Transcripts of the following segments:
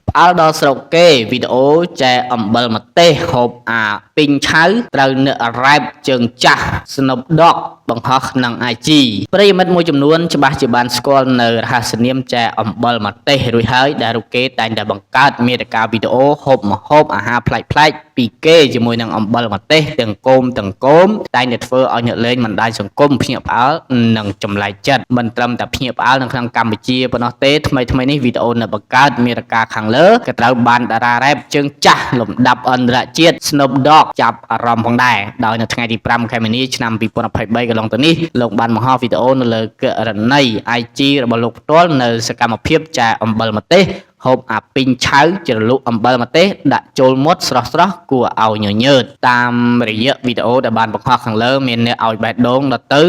ផ្អើលដល់ស្រុកគេវីដេអូចែអំបិលម្ទេសហូបអាពីងឆៅត្រូវអ្នករ៉ែបជើងចាស់ Snoop Dogg បង្ហោះក្នុង IG ប្រិយមិត្តមួយចំនួនច្បាស់ជាបានស្គាល់នៅរហស្សនាមចែអំបិលម្ទេសរួចហើយដែលរូបគេតែងតែបង្កើតមាតិកាវីដេអូហូបម្ហូបអាហារប្លែកៗពីគេជាមួយនឹងអំបិលម្ទេសទាំងគោមទាំងគោមតែងតែធ្វើឲ្យអ្នកលេងបណ្ដាញសង្គមភ្ញាក់ផ្អើលនិងចម្លែកចិត្តមិនត្រឹមតែភ្ញាក់ផ្អើលនៅក្នុងកម្ពុជាប៉ុណ្ណោះទេថ្មីៗនេះវីដេអូនៅបង្កើតមាតិកាខាងលើក៏ត្រូវបានតារារ៉េបជើងចាស់លំដាប់អន្តរជាតិ Snoop Dogg ចាប់អារម្មណ៍ផងដែរដោយនៅថ្ងៃទី5ខែមីនាឆ្នាំ2023កន្លងទៅនេះលោកបានបង្ហោះវីដេអូនៅលើគណនី IG របស់លោកផ្ទាល់នៅសកម្មភាពចែកអំបិលម្ទេសហូបអាពីងឆៅជ្រលក់អំបិលម្ទេសដាក់ចូលមាត់ស្រស់ស្រស់គួរឲ្យញញើតតាមរយៈវីដេអូដែលបានបង្ហោះខាងលើមានអ្នកឲ្យបេះដូងដល់ទៅ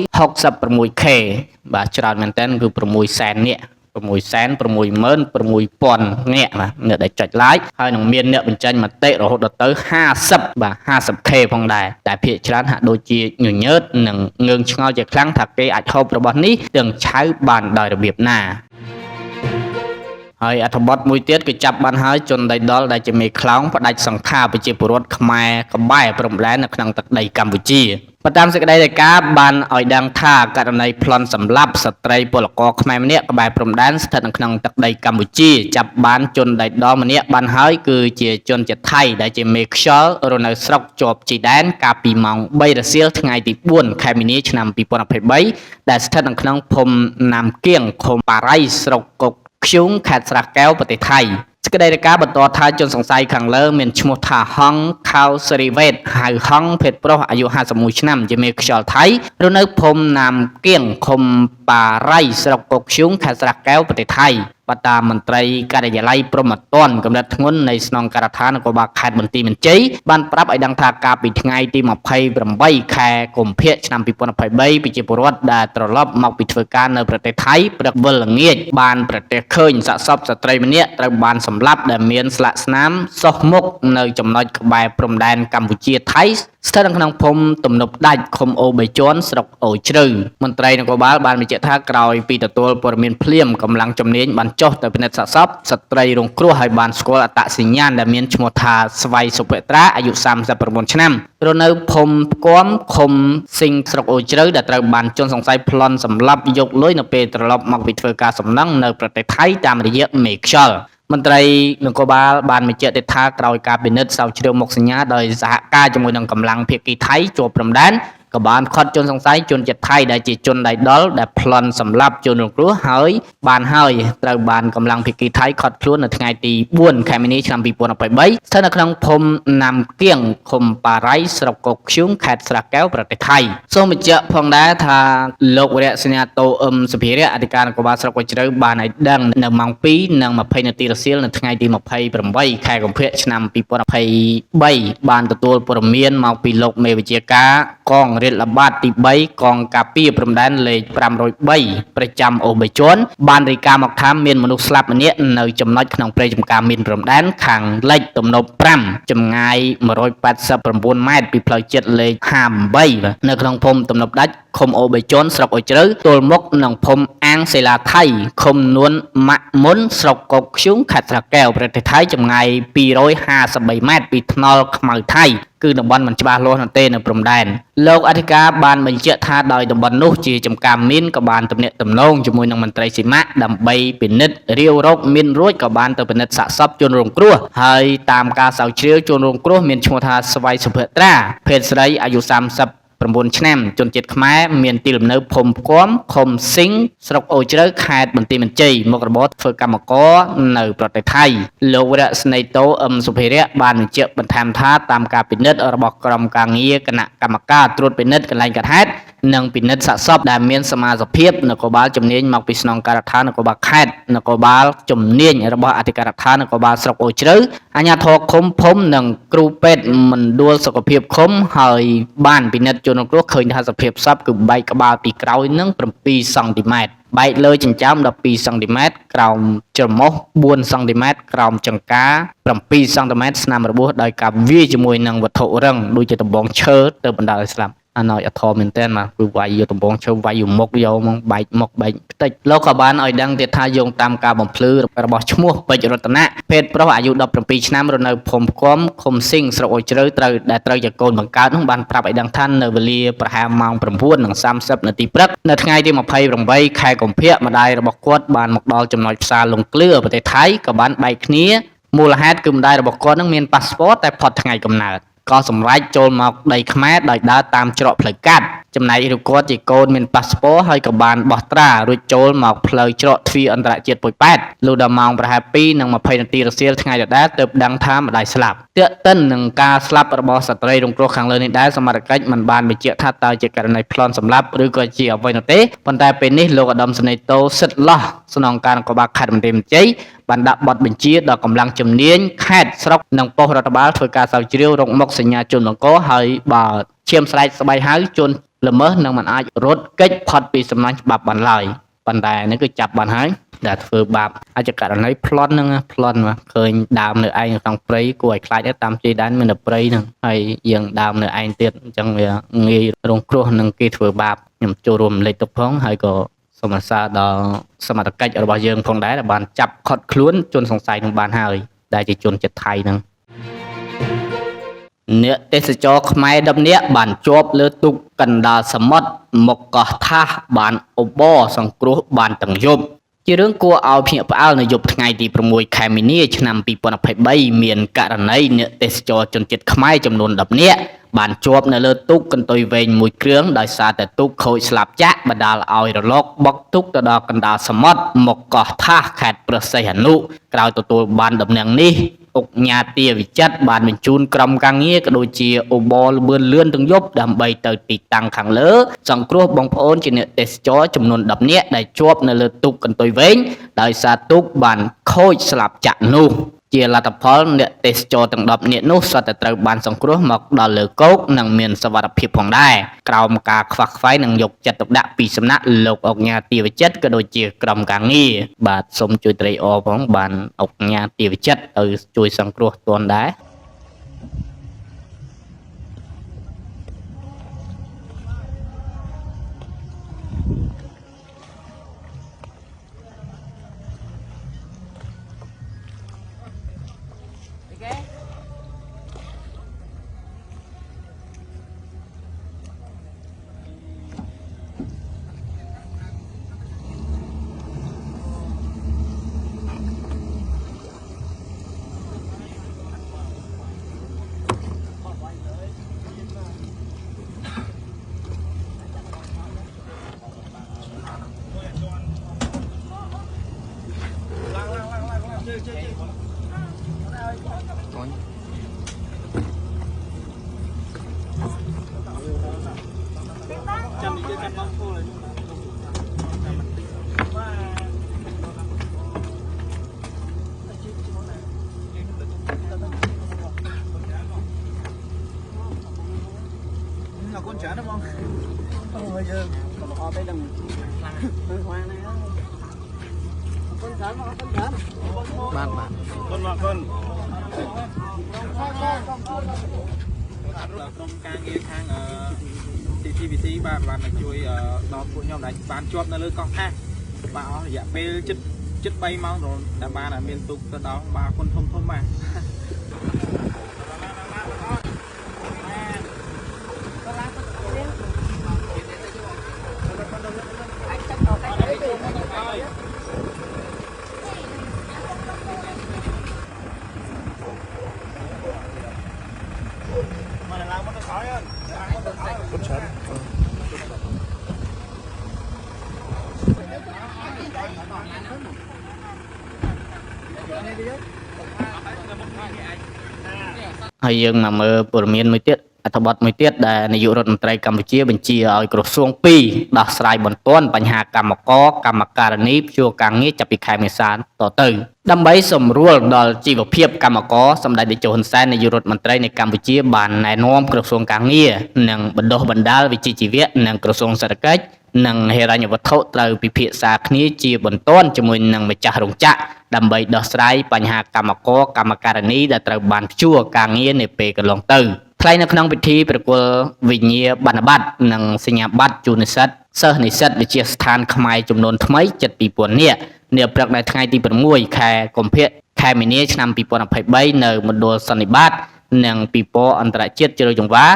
666K បាទច្រើនមែនតើគឺ6សែននាក់666,000នាក់បាទអ្នកដែលចុច like ហើយនឹងមានអ្នកបញ្ចេញមតិរហូតដល់ទៅ50បាទ 50K ផងដែរតែភាគច្រើនហាក់ដូចជាញញើតនិងងឿងឆ្ងល់ជាខ្លាំងថាគេអាចហូបរបស់នេះទាំងឆៅបានដោយរបៀបណា ហើយអត្ថបទមួយទៀតគឺចាប់បានហើយជនដៃដល់ដែលជាមេខ្លោងផ្ដាច់សង្ខារប្រជាពលរដ្ឋខ្មែរក្បែរព្រំដែននៅក្នុងទឹកដីកម្ពុជាបើតាមសេចក្តីរាយការណ៍បានឲ្យដឹងថាករណីប្លន់សម្លាប់ស្ត្រីពលករខ្មែរម្នាក់ក្បែរព្រំដែនស្ថិតនៅក្នុងទឹកដីកម្ពុជាចាប់បានជនដៃដល់ម្នាក់បានហើយគឺជាជនជាតិថៃដែលជាមេខ្យល់រស់នៅស្រុកជាប់ជីដែនកាលពីម៉ោង3រសៀលថ្ងៃទី4ខែមីនាឆ្នាំ2023ដែលស្ថិតនៅក្នុងភូមិណាមគៀងឃុំប៉ារៃស្រុកកុក ខ្យូងខេត្តស្រះកែវប្រទេសថៃសេចក្តីរាយការណ៍បន្តថាជនសង្ស័យខាងលើមានឈ្មោះថាហងខៅសិរីវេតហៅហងភេទប្រុសអាយុ51ឆ្នាំជាមេខ្យល់ថៃរស់នៅភូមិណាមគៀងឃុំប៉ារៃស្រុកកុកខ្យូងខេត្តស្រះកែវប្រទេសថៃបតាមមន្ត្រីការិយាល័យព្រហ្មទណ្ឌកម្រិតធ្ងន់នៃស្នងការដ្ឋាននគរបាលខេត្តបន្ទាយមានជ័យបានប្រាប់ឲ្យដឹងថាកាលពីថ្ងៃទី28ខែកុម្ភៈឆ្នាំ2023ប្រជាពលរដ្ឋដែលត្រឡប់មកពីធ្វើការនៅប្រទេសថៃព្រឹកវិលល្ងាចបានប្រទះឃើញសាកសពស្ត្រីម្នាក់ត្រូវបានសម្លាប់ដែលមានស្លាកស្នាមសុះមុខនៅចំណុចក្បែរព្រំដែនកម្ពុជាថៃស្ថិតនៅក្នុងភូមិទំនប់ដាច់ឃុំអូបីជាន់ស្រុកអូជ្រៅមន្ត្រីនគរបាលបានបញ្ជាក់ថាក្រោយពីទទួលព័ត៌មានភ្លាមកម្លាំងជំនាញបានចុះទៅពិនិត្យសាកសពស្ត្រីរងគ្រោះហើយបានស្គាល់អត្តសញ្ញាណដែលមានឈ្មោះថាស្វ័យសុភត្រាអាយុ39ឆ្នាំរស់នៅភូមិផ្គាំឃុំស៊ីងស្រុកអូជ្រៅដែលត្រូវបានជនសង្ស័យប្លន់សម្លាប់យកលុយនៅពេលត្រឡប់មកពីធ្វើការសំណង់នៅប្រទេសថៃតាមរយៈមេខ្យល់មន្ត្រីនគរបាលបានបញ្ជាក់ទៀតថាក្រោយការពិនិត្យស្រាវជ្រាវមុខសញ្ញាដោយសហការជាមួយនឹងកម្លាំងភាគីថៃជាប់ព្រំដែនក៏បានឃាត់ជនសង្ស័យជនជាតិថៃដែលជាជនដៃដល់ដែលប្លន់សម្លាប់ជនរងគ្រោះហើយបានហើយត្រូវបានកម្លាំងភាគីថៃឃាត់ខ្លួននៅថ្ងៃទី4ខែមីនាឆ្នាំ2023ស្ថិតនៅក្នុងភូមិណាំគៀងឃុំប៉ារៃស្រុកកោកខ្យូងខេត្តស្រះកែវប្រទេសថៃសូមបញ្ជាក់ផងដែរថាលោកវរៈសេនាតូអឹមសុភិរៈអធិការនគរបាលស្រុកកោះជ្រៅបានឲ្យដឹងនៅម៉ោង2:20នាទីរសៀលនៅថ្ងៃទី28ខែកុម្ភៈឆ្នាំ2023បានទទួលព័ត៌មានមកពីលោកមេវិជាការកងរាជល្បាតទី3កងការពារព្រំដែនលេខ503ប្រចាំអូបីជាន់បានរាយការណ៍មកថាមានមនុស្សស្លាប់ម្នាក់នៅចំណុចក្នុងព្រៃចំការមានព្រំដែនខាងលិចទំនប់5ចម្ងាយ189ម៉ែត្រពីផ្លូវជាតិលេខ58នៅក្នុងភូមិទំនប់ដាច់ឃុំអូបីជាន់ស្រុកអូជ្រៅទល់មុខនឹងភូមិអាងសិលាថៃឃុំនួនម៉ាក់មុនស្រុកកោកខ្យូងខេត្តស្រះកែវប្រទេសថៃចម្ងាយ253ម៉ែត្រពីថ្នល់ខ្មៅថៃគឺតំបន់មិនច្បាស់លាស់នោះទេនៅព្រំដែនលោកអធិការបានបញ្ជាក់ថាដោយតំបន់នោះជាចំការមីនក៏បានទំនាក់ទំនងជាមួយនឹងមន្ត្រីស៊ីម៉ាក់ដើម្បីពិនិត្យរាវរកមីនរួចក៏បានទៅពិនិត្យសាកសពជនរងគ្រោះហើយតាមការស្រាវជ្រាវជនរងគ្រោះមានឈ្មោះថាស្វ័យសុភត្រាភេទស្រីអាយុ39ឆ្នាំជនជាតិខ្មែរមានទីលំនៅភូមិផ្គាំឃុំស៊ីងស្រុកអូជ្រៅខេត្តបន្ទាយមានជ័យមុខរបរធ្វើកម្មករនៅប្រទេសថៃលោកវរៈស្នេហ៍តូអឹមសុភិរៈបានបញ្ជាក់បន្ថែមថាតាមការពិនិត្យរបស់ក្រុមការងារគណៈកម្មការត្រួតពិនិត្យកន្លែងកើតហេតុនិងពិនិត្យសាកសពដែលមានសមាសភាពនគរបាលជំនាញមកពីស្នងការដ្ឋាននគរបាលខេត្តនគរបាលជំនាញរបស់អធិការដ្ឋាននគរបាលស្រុកអូជ្រៅអាជ្ញាធរឃុំភូមិនិងគ្រូពេទ្យមណ្ឌលសុខភាពឃុំហើយបានពិនិត្យជនរងគ្រោះឃើញថាសភាពសពគឺបែកក្បាលពីក្រោយនឹង7សង់ទីម៉ែត្របែកលើចិញ្ចើម12សង់ទីម៉ែត្រក្រោមច្រមុះ4សង់ទីម៉ែត្រក្រោមចង្កា7សង់ទីម៉ែត្រស្នាមរបួសដោយការវាយជាមួយនឹងវត្ថុរឹងដូចជាដំបងឈើទៅបណ្ដាលឲ្យស្លាប់ អាណោចអធមមែនតើបាទគឺវាយយកដំបងឈើវាយយកមុខយកមកបែកមុខបែកខ្ទេចលោកក៏បានឲ្យដឹងទៀតថាយោងតាមការបំភ្លឺរបស់ឈ្មោះពេជ្ររតនៈភេទប្រុសអាយុ17ឆ្នាំរស់នៅភូមិគំឃុំស៊ីងស្រុកអូជ្រៅត្រូវដែលត្រូវជាកូនបង្កើតនោះបានប្រាប់ឲ្យដឹងថានៅវេលាប្រហែលម៉ោង9:30នាទីព្រឹកនៅថ្ងៃទី28ខែកុម្ភៈម្ដាយរបស់គាត់បានមកដល់ចំណុចផ្សារលងក្លឿប្រទេសថៃក៏បានបែកគ្នាមូលហេតុគឺម្ដាយរបស់គាត់នឹងមានប៉ាសពតតែផុតថ្ងៃកំណើតក៏សម្រេចចូលមកដីខ្មែរដោយដើរតាមច្រកផ្លូវកាត់ចំណែករូបគាត់ជាកូនមានប៉ាសពតហើយក៏បានបោះត្រារួចចូលមកផ្លូវច្រកទ្វារអន្តរជាតិប៉ោយប៉ែតលុះដល់ម៉ោងប្រហែល2:20នាទីរសៀលថ្ងៃដដែលទើបដឹងថាម្ដាយស្លាប់ទាក់ទិននឹងការស្លាប់របស់ស្ត្រីរងគ្រោះខាងលើនេះដែរសមត្ថកិច្ចមិនបានបញ្ជាក់ថាតើជាករណីប្លន់សម្លាប់ឬក៏ជាអ្វីនោះទេប៉ុន្តែពេលនេះលោកឧត្តមសេនីយ៍តូសិតឡោះស្នងការនគរបាលខេត្តបន្ទាយមានជ័យបានដាក់បទបញ្ជាដល់កម្លាំងជំនាញខេត្តស្រុកនិងប៉ុស្តិ៍រដ្ឋបាលធ្វើការស្រាវជ្រាវរកមុខសញ្ញាជនបង្កហើយបើឈាមស្រែកស្បែកហៅជនល្មើសនឹងមិនអាចរត់គេចផុតពីសំណាញ់ច្បាប់បានឡើយប៉ុន្តែនេះគឺចាប់បានហើយដែលធ្វើបាបអាចជាករណីប្លន់ហ្នឹងណាប្លន់បាទឃើញដើមនៅឯងក្នុងព្រៃគួរឲ្យខ្លាចដែរតាមជ័យដែនមានតែព្រៃហ្នឹងហើយយើងដើមនៅឯងទៀតអញ្ចឹងវាងាយរងគ្រោះនឹងគេធ្វើបាបខ្ញុំចូលរួមលេខទុកផងហើយក៏សូមអរសាទរដល់សមត្ថកិច្ចរបស់យើងផងដែរដែលបានចាប់ខត់ខ្លួនជនសង្ស័យនឹងបានហើយដែលជាជនជាតិថៃហ្នឹង អ្នកទេសចរខ្មែរ10នាក់បានជាប់លើទូកកណ្ដាលសមុទ្រមកកោះថាសបានអបអរសង្គ្រោះបានទាំងយប់ជារឿងគួរឲ្យភ្ញាក់ផ្អើលនៅយប់ថ្ងៃទី6ខែមីនាឆ្នាំ2023មានករណីអ្នកទេសចរជនជាតិខ្មែរចំនួន10នាក់បានជាប់នៅលើទូកកន្ទុយវែងមួយគ្រឿងដោយសារតែទូកខូចស្លាប់ចាក់បណ្ដាលឲ្យរលកបុកទូកទៅដល់កណ្ដាលសមុទ្រមកកោះថាសខេត្តព្រះសីហនុក្រោយទទួលបានដំណឹងនេះឧកញ៉ាទាវិចិត្របានបញ្ជូនក្រុមការងារក៏ដូចជាអបអរល្បឿនលឿនទាំងយប់ដើម្បីទៅទីតាំងខាងលើសង្គ្រោះបងប្អូនជាអ្នកទេសចរចំនួន10នាក់ដែលជាប់នៅលើទូកកន្ទុយវែងដោយសារទូកបានខូចស្លាប់ចាក់នោះជាលទ្ធផលអ្នកទេសចរទាំង10នាក់នោះសុទ្ធតែត្រូវបានសង្គ្រោះមកដល់លើគោកនិងមានសុវត្ថិភាពផងដែរក្រោមការខ្វះខ្វែងនិងយកចិត្តទុកដាក់ពីសំណាក់លោកឧកញ៉ាទាវិចិត្រក៏ដូចជាក្រុមការងារបាទសូមជួយត្រេកអរផងបានឧកញ៉ាទាវិចិត្រទៅជួយសង្គ្រោះទាន់ដែរ là con chả đúng không? Ôi giờ còn ho tới đằng hoa này con chả mà con chả bạn bạn con mà con ក្រុមការងារខាង CCBC បាទបានមកជួយដល់ពួកខ្ញុំដែលបានជាប់នៅលើកោះថាសបាទអស់រយៈពេលជិតជិត3ម៉ោងដែលបានមានទូកទៅដល់បាទគុណធំធំបាទ ហើយយើងមកមើលព័ត៌មានមួយទៀតអត្ថបទមួយទៀតដែលនាយករដ្ឋមន្ត្រីកម្ពុជាបញ្ជាឲ្យក្រសួងពីរដោះស្រាយបន្ទាន់បញ្ហាកម្មករកម្មការិនីព្យួរការងារចាប់ពីខែមេសាតទៅដើម្បីសម្រួលដល់ជីវភាពកម្មករសម្ដេចតេជោហ៊ុនសែននាយករដ្ឋមន្ត្រីនៃកម្ពុជាបានណែនាំក្រសួងការងារនិងបណ្ដុះបណ្ដាលវិជ្ជាជីវៈនិងក្រសួងសេដ្ឋកិច្ចនិងហិរញ្ញវត្ថុត្រូវពិភាក្សាគ្នាជាបន្ទាន់ជាមួយនឹងម្ចាស់រោងចក្រដើម្បីដោះស្រាយបញ្ហាកម្មករកម្មការិនីដែលត្រូវបានព្យួរការងារនាពេលកន្លងទៅ ថ្លែងនៅក្នុងពិធីប្រគល់វិញ្ញាបនបត្រនិងសញ្ញាបត្រជូននិស្សិតសិស្សនិស្សិតវិទ្យាស្ថានខ្មែរចំនួនថ្មីជិត2000នាក់នាព្រឹកនៅថ្ងៃទី6ខែកុម្ភៈខែមីនាឆ្នាំ2023នៅមណ្ឌលសន្និបាតនិងពិព័រណ៍អន្តរជាតិជ្រោយចង្វា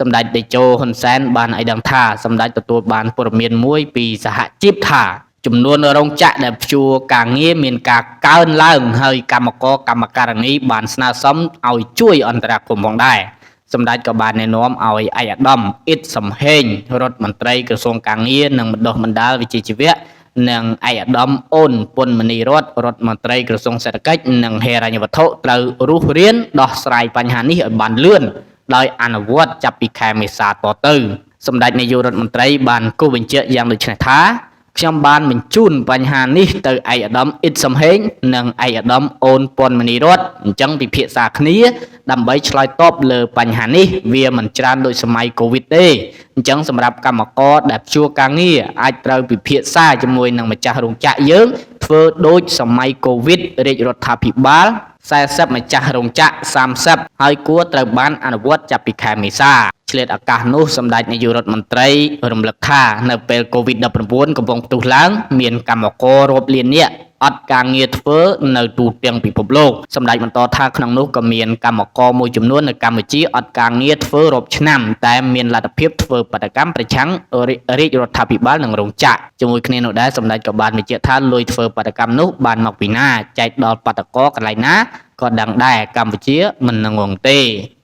សម្ដេចតេជោហ៊ុនសែនបានឲ្យដឹងថាសម្ដេចទទួលបានព័ត៌មានមួយពីសហជីពថាចំនួនរោងចក្រដែលព្យួរការងារមានការកើនឡើងហើយកម្មករកម្មការិនីបានស្នើសុំឲ្យជួយអន្តរាគមន៍ផងដែរសម្ដេចក៏បានណែនាំឲ្យឯកឧត្តមអ៊ិតសំហេងរដ្ឋមន្ត្រីក្រសួងការងារនិងបណ្ដុះបណ្ដាលវិជ្ជាជីវៈនិងឯកឧត្តមអូនពុនមនីរតរដ្ឋមន្ត្រីក្រសួងសេដ្ឋកិច្ចនិងហិរញ្ញវត្ថុត្រូវរុះរានដោះស្រាយបញ្ហានេះឲ្យបានលឿនដោយអនុវត្តចាប់ពីខែមេសាតទៅសម្ដេចនាយករដ្ឋមន្ត្រីបានគូសបញ្ជាក់យ៉ាងដូចនេះថាខ្ញុំបានបញ្ជូនបញ្ហានេះទៅឯកឧត្តមអ៊ិតសំហេងនិងឯកឧត្តមអូនប៉ុនមនីរតអញ្ចឹងពិភាក្សាគ្នាដើម្បីឆ្លើយតបលើបញ្ហានេះវាមិនច្រើនដូចសម័យកូវីដទេអញ្ចឹងសម្រាប់កម្មករដែលព្យួរការងារអាចត្រូវពិភាក្សាជាមួយនឹងម្ចាស់រោងចក្រយើងធ្វើដូចសម័យកូវីដរាជរដ្ឋាភិបាល40ម្ចាស់រោងចក្រ30ហើយគួរត្រូវបានអនុវត្តចាប់ពីខែមេសាឆ្លៀតឱកាសនោះសម្ដេចនាយករដ្ឋមន្ត្រីរំលឹកថានៅពេល COVID-19 កំពុងផ្ទុះឡើងមានកម្មកររាប់លាននាក់អត់ការងារធ្វើនៅទូទាំងពិភពលោកសម្ដេចបន្តថាក្នុងនោះក៏មានកម្មករមួយចំនួននៅកម្ពុជាអត់ការងារធ្វើរាប់ឆ្នាំតែមានលទ្ធភាពធ្វើបាតុកម្មប្រឆាំងរាជរដ្ឋាភិបាលនិងរោងចក្រជាមួយគ្នានោះដែរសម្ដេចក៏បានបញ្ជាក់ថាលុយធ្វើបាតុកម្មនោះបានមកពីណាចែកដល់បាតុករកន្លែងណាក៏ដឹងដែរកម្ពុជាមិននឹងងទេ។